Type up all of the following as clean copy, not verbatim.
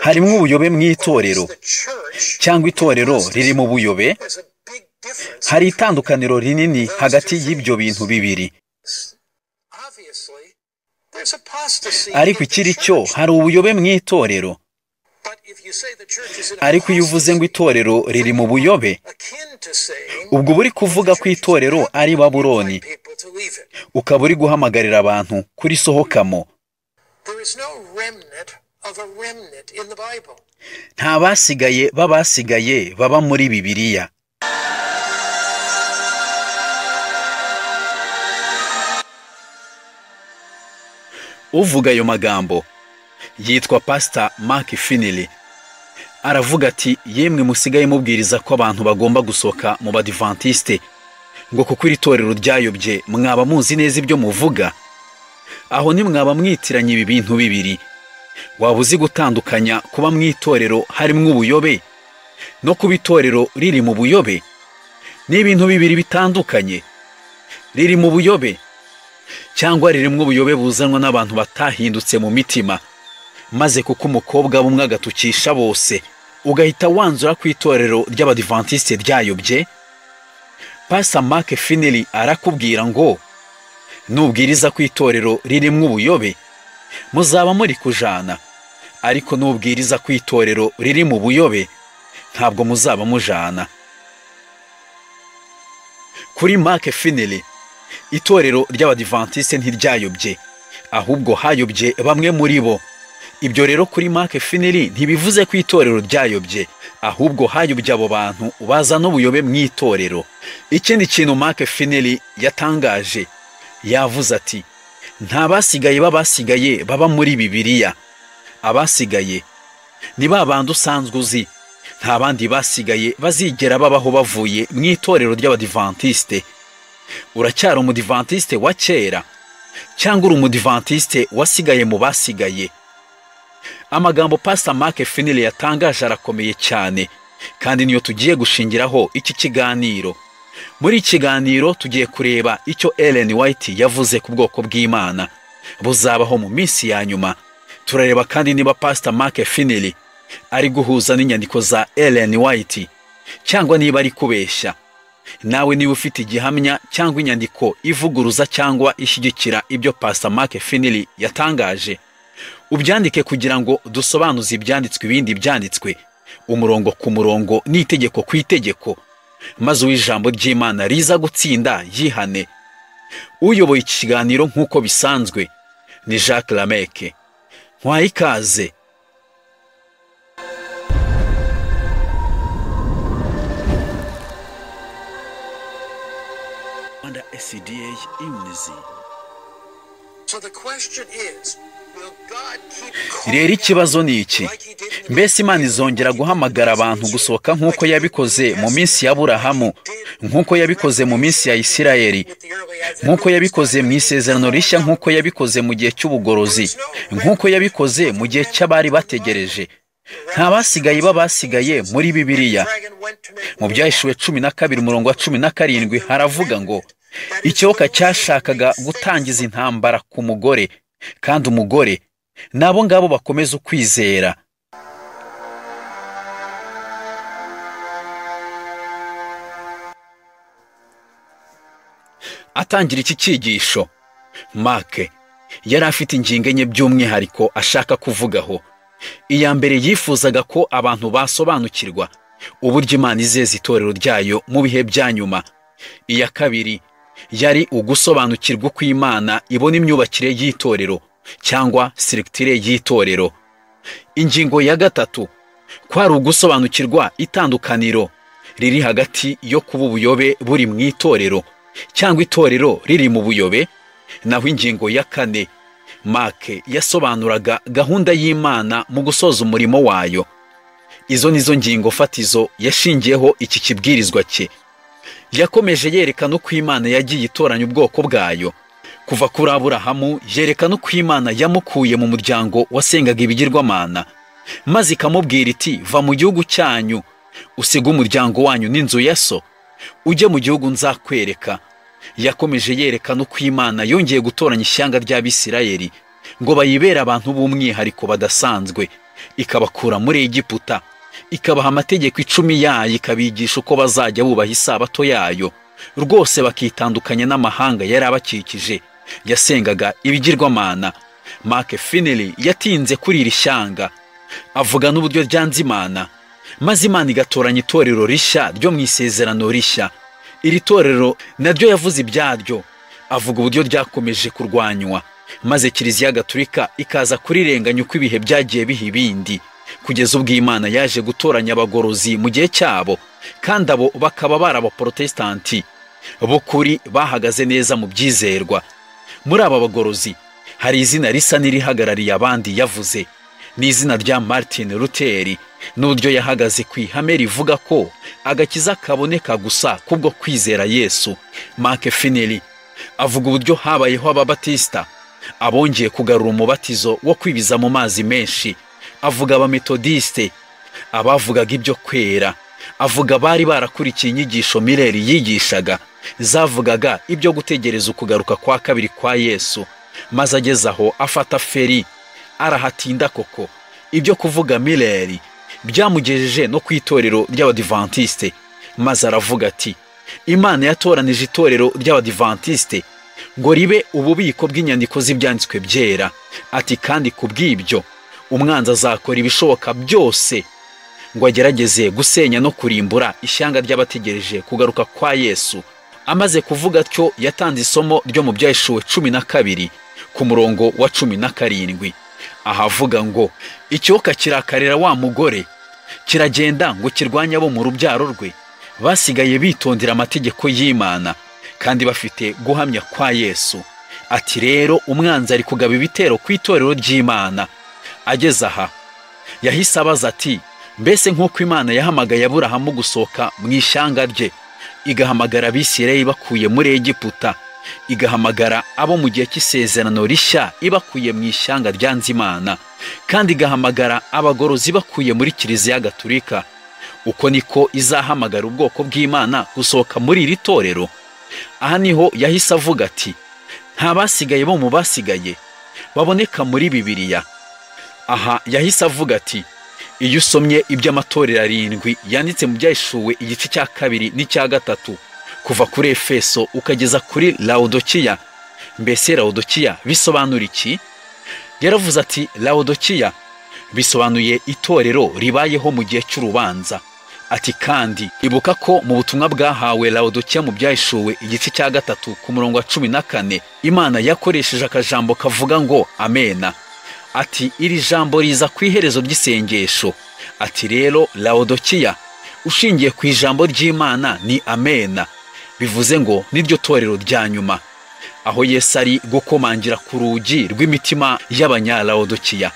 Harimo ubuyobe mu itorero cyangwa itorero riri mu buyobe. Hari itandukaniro rinini hagati y'ibyo bintu bibiri. Ariko ikiri cyo, hari ubuyobe mu itorero. Ariko iyo uvuze ngo itorero riri mu buyobe, ubwo buri kuvuga ko itorero ari Babuloni, ukaba uri guhamagarira abantu kurisohokamo. Nta basigaye b'abasigaye baba muri Bibiliya. Uvuga ayo magambo yitwa Pastor Mark Finley. Aravuga ati: yemwe musigaye mubwiriza ko abantu bagomba gusohoka mu Badivantiste, ngo kuko iri torero ryayobye, mwaba muzi neza ibyo muvuga? Aho ntimwaba mwitiranye ibi bintu bibiri? Waba uzi gutandukanya kuba mu itorero harimo ubuyobe no kuba itorero riri mu buyobe? Ni ibintu bibiri bitandukanye. Riri mu buyobe cyangwa ririmo ubuyobe buzanwa n'abantu batahindutse mu mitima, maze kuko umukobwa bumwe agatukisha bose, ugahita wanzura ku itorero ry'Abadivantiste ryayobye. Pastor Mark Finley arakubwira ngo nubwiriza ku itorero ririmo ubuyobe muzaba muri kujana, ariko nubwiriza ku itorero riri mu buyobe ntabwo muzaba mujana. Kuri Mark Finley, itorero ry'Abadivantiste ntiryayobye, ahubwo hayobye bamwe muri bo. Ibyo rero kuri Mark Finley ntibivuze ko itorero ryayobye, ahubwo hayobye abo bantu bazana ubuyobe mu itorero. Ikindi kintu Mark Finley yatangaje, yavuze ati: nta basigaye b'abasigaye baba muri Bibiliya. Abasigaye ni ba bandi usanzwe uzi, nta bandi basigaye bazigera babaho bavuye mu itorero ry'Abadivantiste. Uracyari umudivantiste wa kera cyangwa uri umudivantiste wasigaye mu basigaye? Amagambo Pastor Mark Finley yatangaje arakomeye cyane, kandi niyo tugiye gushingiraho iki kiganiro. Muri iki kiganiro tugiye kureba icyo Ellen White yavuze ku bwoko bw'Imana buzabaho mu minsi ya nyuma. Turareba kandi niba Pastor Mark Finley ari guhuza n'inyandiko za Ellen White cyangwa niba ari kubeshya. Nawe niba ufite igihamya cyangwa inyandiko ivuguruza cyangwa ishyigikira ibyo Pastor Mark Finley yatangaje, ubyandike kugira ngo dusobanuze ibyanditswe ibindi byanditswe, umurongo ku murongo n'itegeko ku itegeko, maze uw'ijambo ry'Imana riza gutsinda yihane. Uyoboye iki kiganiro nk'uko bisanzwe ni Jacques Lameke. Nkwaye ikaze. Rero ikibazo ni iki: mbese Imana izongera guhamagara abantu gusohoka nk'uko yabikoze mu minsi ya Aburahamu, nk'uko yabikoze mu minsi ya Isirayeli, nk'uko yabikoze mu isezerano rishya, nk'uko yabikoze mu gihe cy'ubugorozi, nk'uko yabikoze mu gihe cy'abari bategereje? Nta basigaye b'abasigaye muri Bibiliya. Mu Byahishuwe 12 umurongo wa 17 haravuga ngo ikiyoka cyashakaga gutangiza intambara ku mugore, kandi umugore nabo ngabo bakomeza ukwizera. Atangira iki cyigisho, Mark yari afite ingingo enye by'umwihariko ashaka kuvugaho. Iya mbere, yifuzaga ko abantu basobanukirwa uburyo Imana izeza itorero ryayo mu bihe bya nyuma. Iya kabiri yari ugusobanukirwa uko Imana ibona imyubakire y'itorero cyangwa sirikitire y'itorero. Ingingo ya gatatu kwari ugusobanukirwa itandukaniro riri hagati yo kuba ubuyobe buri mu itorero cyangwa itorero riri mu buyobe. Naho ingingo ya kane, Mark yasobanuraga gahunda y'Imana mu gusoza umurimo wayo. Izo nizo ngingo fatizo yashingiyeho iki kibwirizwa cye. Yakomeje yerekana uko Imana yagiye itoranya ubwoko bwayo kuva kuri Aburahamu, yerekana uko Imana yamukuye mu muryango wasengaga ibigirwamana, maze ikamubwira iti: va mu gihugu cyanyu, usige umuryango wanyu n'inzu ya so, ujye mu gihugu nzakwereka. Yakomeje yerekana uko Imana yongeye gutoranya ishyanga ry'Abisirayeli ngo bayibere abantu b'umwihariko badasanzwe, ikabakura muri Egiputa, ikabaha amategeko 10 yayo, ikabigisha uko bazajya bubaha isabato yayo, rwose bakitandukanya n'amahanga yari abakikije yasengaga ibigirwamana. Mark Finley yatinze kuri iri shyanga, avuga n'uburyo ryanze Imana, maze Imana igatoranya itorero rishya ryo mu isezerano rishya. Iri torero naryo yavuze ibyaryo, avuga uburyo ryakomeje kurwanywa, maze Kiliziya Gatulika ikaza kurirenganya uko ibihe byagiye biha ibindi, kugeza ubwo Imana yaje gutoranya abagorozi mu gihe cyabo, kandi abo bakaba bari abaprotestanti b'ukuri bahagaze neza mu byizerwa. Muri aba bagorozi hari izina risa n'irihagarariye abandi yavuze, ni izina rya Martin Luther, n'uburyo yahagaze ku ihame rivuga ko agakiza kaboneka gusa kubwo kwizera Yesu. Mark Finley avuga uburyo habayeho ababatista abongeye kugarura umubatizo wo kwibiza mu mazi menshi, avuga abametodiste abavugaga ibyo kwera, avuga bari barakurikiye inyigisho Miller yigishaga zavugaga ibyo gutegereza ukugaruka kwa kabiri kwa Yesu, maze ageze aho afata feri arahatinda koko. Ibyo kuvuga Miller byamugejeje no ku itorero ry'Abadivantiste, maze aravuga ati Imana yatoranije itorero ry'Abadivantiste ngo ribe ububiko bw'inyandiko z'ibyanditswe byera, ati kandi kubw'ibyo umwanzi azakora ibishoboka byose ngo agerageze gusenya no kurimbura ishyanga ry'abategereje kugaruka kwa Yesu. Amaze kuvuga atyo yatanze isomo ryo mu Byahishuwe 12 ku murongo wa 17, ahavuga ngo ikiyoka kirakarira wa mugore kiragenda ngo kirwanye abo mu rubyaro rwe basigaye bitondera amategeko y'Imana kandi bafite guhamya kwa Yesu. Ati rero umwanzi ari kugaba ibitero ku itorero ry'Imana. Ageze aha yahise abaza ati mbese nk'uko Imana yahamagaye Aburahamu gusohoka mu ishyanga rye, igahamagara Abisirayeli bakuye muri Egiputa, igahamagara abo mu gihe cy'isezerano rishya ibakuye mu ishyanga ryanze Imana, kandi igahamagara abagorozi bakuye muri Kiliziya Gatulika, uko niko izahamagara ubwoko bw'Imana gusohoka muri iri torero. Aha niho yahise avuga ati nta basigaye bo mu basigaye baboneka muri Bibiliya. Aha yahise avuga ati iyo usomye iby'amatorero 7 yanditse mu Byahishuwe igice cya 2 n'icya 3 kuva kuri Efeso ukageza kuri Laodikiya, mbese Laodikiya bisobanura iki? Yaravuze ati Laodikiya bisobanuye itorero ribayeho mu gihe cy'urubanza. Ati kandi ibuka ko mu butumwa bwahawe Laodikiya mu Byahishuwe igice cya 3 ku murongo wa 14 Imana yakoresheje akajambo kavuga ngo amena. Ati iri jambo riza ku iherezo ry'isengesho. Ati rero Laodikiya ushingiye ku ijambo ry'Imana ni amena, bivuze ngo niryo torero rya nyuma, aho Yesu ari gukomangira ku rugi rw'imitima y'abanyalaodikiya.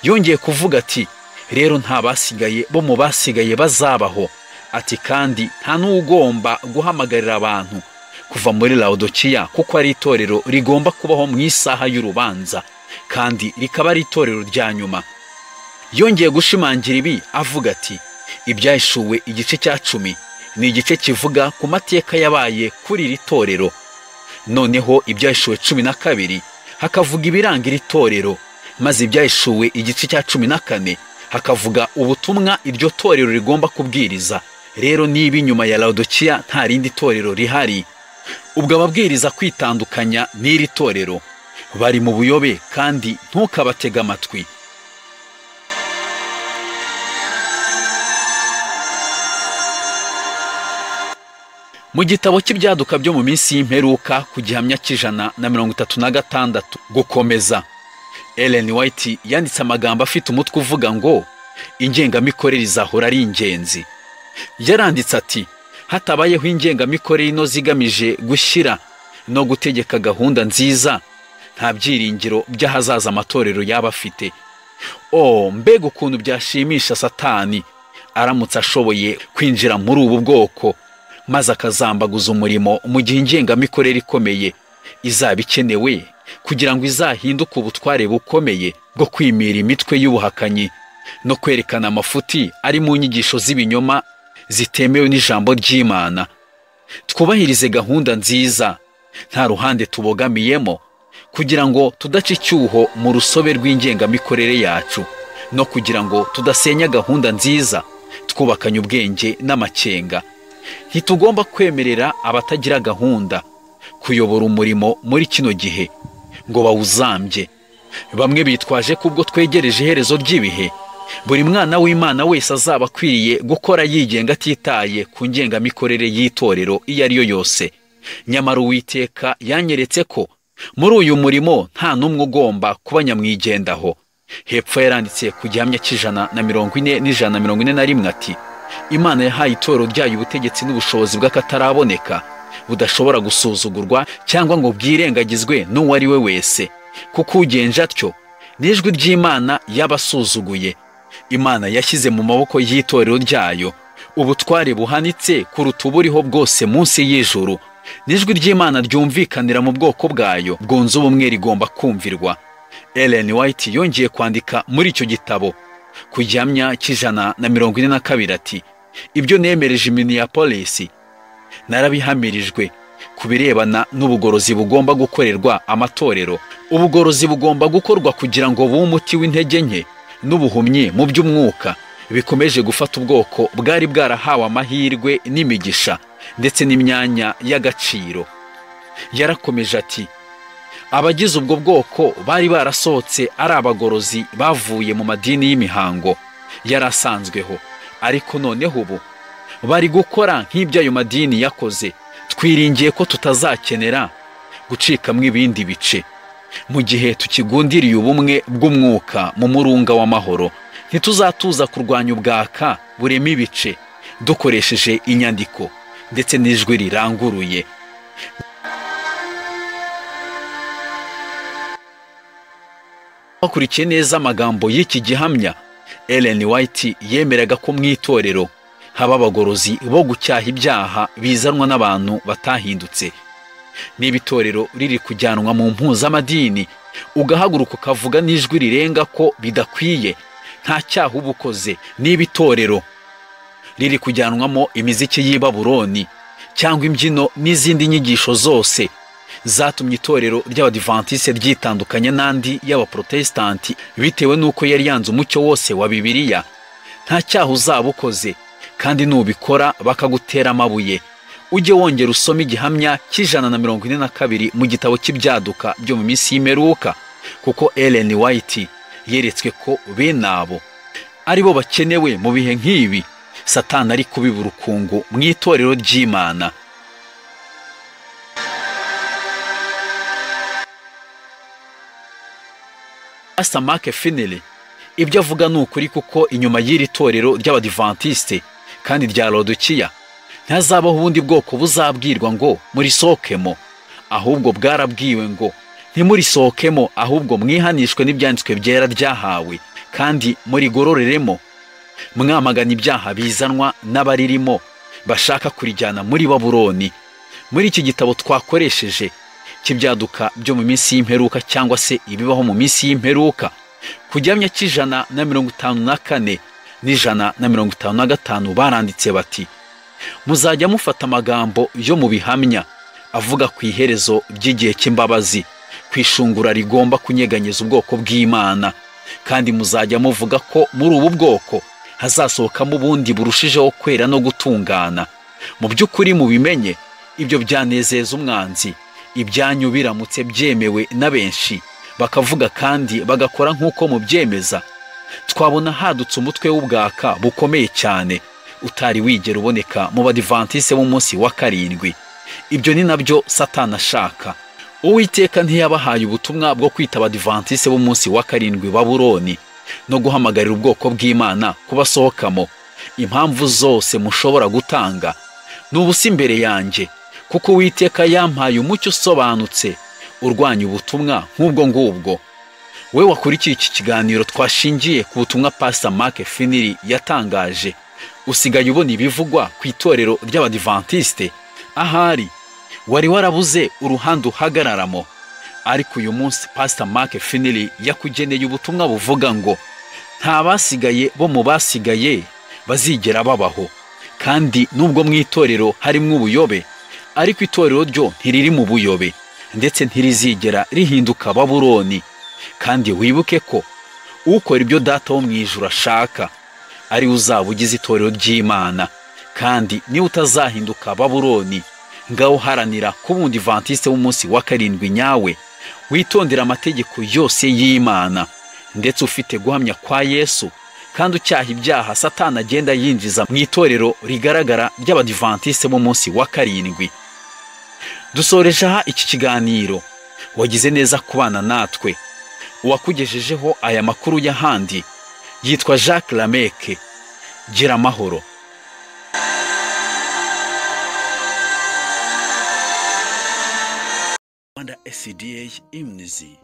Yongeye kuvuga ati rero nta basigaye bo mu basigaye bazabaho. Ati kandi nta n'ugomba guhamagarira abantu kuva muri Laodikiya, kuko ari itorero rigomba kubaho mu isaha y'urubanza, kandi rikaba ari itorero rya nyuma. Yongeye gushimangira ibi avuga ati Ibyahishuwe igice cya 10 ni igice kivuga ku mateka yabaye kuri iri torero. Noneho Ibyahishuwe 12 hakavuga ibiranga iri torero, maze Ibyahishuwe igice cya 14 hakavuga ubutumwa iryo torero rigomba kubwiriza. Rero niba inyuma ya Laodikiya nta rindi torero rihari, ubwo ababwiriza kwitandukanya n'iri torero bari mu buyobe, kandi ntukabatega amatwi. Mu gitabo cy'ibyaduka byo mu minsi y'imperuka ku gihamya 136 gukomeza, Ellen White yanditse amagambo afite umutwe uvuga ngo ingengamikorere izahora ari ingenzi. Yaranditse ati hatabayeho ingengamikorere inoze igamije gushyira no gutegeka gahunda nziza, nta byiringiro by'ahazaza amatorero yaba afite. Oh, mbega ukuntu byashimisha Satani aramutse ashoboye kwinjira muri ubu bwoko, maze akazambaguza umurimo mu gihe ingengamikorere ikomeye izaba ikenewe kugira ngo izahinduke ubutware bukomeye bwo kwimira imitwe y'ubuhakanyi no kwerekana amafuti ari mu nyigisho z'ibinyoma zitemewe n'ijambo ry'Imana. Twubahirize gahunda nziza nta ruhande tubogamiyemo, Kugira ngo tudaca icyuho mu rusobe rw'ingengamikorere yacu, no kugira ngo tudasenya gahunda nziza twubakanye ubwenge n'amakenga, ntitugomba kwemerera abatagira gahunda kuyobora umurimo muri kino gihe ngo bawuzambye. Bamwe bitwaje ko ubwo twegereje iherezo ry'ibihe, buri mwana w'Imana wese azaba akwiriye gukora yigenga atitaye ku ngengamikorere y'itorero iyo ari yo yose. Nyamara Uwiteka yanyeretse ko muri uyu murimo nta n'umwe ugomba kuba nyamwigendaho. Hepfo yaranditse ku gihamya cy'140 n'141 ati: Imana yahaye itorero ryayo ubutegetsi n'ubushobozi bw'akataraboneka, budashobora gusuzugurwa cyangwa ngo bwirengagizwe n'uwo ari we wese, kuko ugenje atyo n'ijwi ry'Imana yabasuzuguye. Imana yashyize mu maboko y'itorero ryayo ubutware buhanitse kuruta uburiho bwose munsi y'ijuru. N'ijwi ry'Imana ryumvikanira mu bwoko bwayo bwunze ubumwe rigomba kumvirwa. Ellen White yongeye kwandika muri icyo gitabo ku gihamya cy'142 ati: Ibyo nemereje Minneapolis narabihamirijwe ku birebana n'ubugorozi bugomba gukorerwa amatorero. Ubugorozi bugomba gukorwa kugira ngo bube umuti w'intege nke n'ubuhumyi mu by'umwuka bikomeje gufata ubwoko bwari bwarahawe amahirwe n'imigisha ndetse n'imyanya y'agaciro. Yarakomeje ati: Abagize ubwo bwoko bari barasohotse ari abagorozi bavuye mu madini y'imihango yarasanzweho, ariko noneho ubu bari gukora nk'ibyo ayo madini yakoze. Twiringiye ko tutazakenera gucikamwo ibindi bice mu gihe tukigundiriye ubumwe bw'umwuka mu murunga w'amahoro. Ntituzatuza kurwanya ubwaka burema ibice dukoresheje inyandiko ndetse n'ijwi riranguruye. Bakurikiye neza amagambo y'iki gihamya, Ellen White yemeraga ko mu itorero haba abagorozi bo gucyaha ibyaha bizanwa n'abantu batahindutse. Niba itorero riri kujyanwa mu mpuzamadini, ugahaguruka ukavuga n'ijwi rirenga ko bidakwiye, nta cyaha uba ukoze. Niba itorero riri kujyanwamo imiziki y'i Babuloni cyangwa imbyino n'izindi nyigisho zose zatumye itorero ry'Abadivantiste ryitandukanya n'andi y'Abaprotestanti bitewe n'uko yari yanze umucyo wose wa Bibiliya, nta cyaha uzaba ukoze. Kandi nubikora bakagutera amabuye, ujye wongera usome igihamya cy'142 mu gitabo cy'ibyaduka byo mu minsi y'imperuka, kuko Ellen White yeretswe ko bene abo ari bo bakenewe mu bihe nk'ibi Satani ari kubiba urukungu mu itorero ry'Imana. Pastor Mark Finley ibyo avuga ni ukuri, kuko inyuma y'iri torero ry'Abadivantiste kandi rya Laodikiya ntazabaho ubundi bwoko buzabwirwa ngo murisohokemo, ahubwo bwarabwiwe ngo ntimurisohokemo, ahubwo mwihanishwe n'ibyanditswe byera ryahawe, kandi murigororeremo, mwamagana ibyaha bizanwa n'abaririmo bashaka kurijyana muri Babuloni. Muri iki gitabo twakoresheje cy'ibyaduka byo mu minsi y'imperuka cyangwa se ibibaho mu minsi y'imperuka, ku gihamya cy'154 n'155 baranditse bati: Muzajya mufata amagambo yo mu bihamya avuga ku iherezo ry'igihe cy'imbabazi, ku ishungura rigomba kunyeganyeza ubwoko bw'Imana, kandi muzajya muvuga ko muri ubu bwoko hazasohokamo ubundi burushijeho kwera no gutungana. Mu by'ukuri mubimenye, ibyo byanezeza umwanzi. Ibyanyu biramutse byemewe na benshi bakavuga kandi bagakora nk'uko mubyemeza, twabona hadutse umutwe w'ubwaka bukomeye cyane utari wigera uboneka mu Badivantiste b'umunsi wa karindwi. Ibyo ni nabyo Satani ashaka. Uwiteka ntiyabahaye ubutumwa bwo kwita Abadivantiste b'umunsi wa karindwi Babuloni no guhamagarira ubwoko bw'Imana kubasohokamo. Impamvu zose mushobora gutanga ni ubusa imbere yanjye, kuko Uwiteka yampaye umucyo usobanutse urwanya ubutumwa nk'ubwo ngubwo. We wakurikiye iki kiganiro twashingiye ku butumwa Pastor Mark Finley yatangaje, usigaye ubona ibivugwa ku itorero ry'Abadivantiste. Ahari wari warabuze uruhande uhagararamo, ariko uyu munsi Pastor Mark Finley yakugeneye ubutumwa buvuga ngo nta basigaye bo mu basigaye bazigera babaho. Kandi nubwo mu itorero harimo ubuyobe, ariko itorero ryo ntiriri mu buyobe, ndetse ntirizigera rihinduka Babuloni. Kandi wibuke ko ukora ibyo Data wo mu ijuru ashaka ari uzaba ugize itorero ry'Imana, kandi niba utazahinduka Babuloni, ngaho uharanira kuba umudivantiste w'umunsi wa karindwi nyawe, witondera amategeko yose y'Imana, ndetse ufite guhamya kwa Yesu, kandi ucyaha ibyaha Satani agenda yinjiza mu itorero rigaragara ry'abadivantiste b'umunsi wa karindwi. Dusoreje aha iki kiganiro. Wagize neza kubana natwe. Uwakugejejeho aya makuru y'ahandi yitwa Jacques Lameke. Gira amahoro. Rwanda SDA Imnizi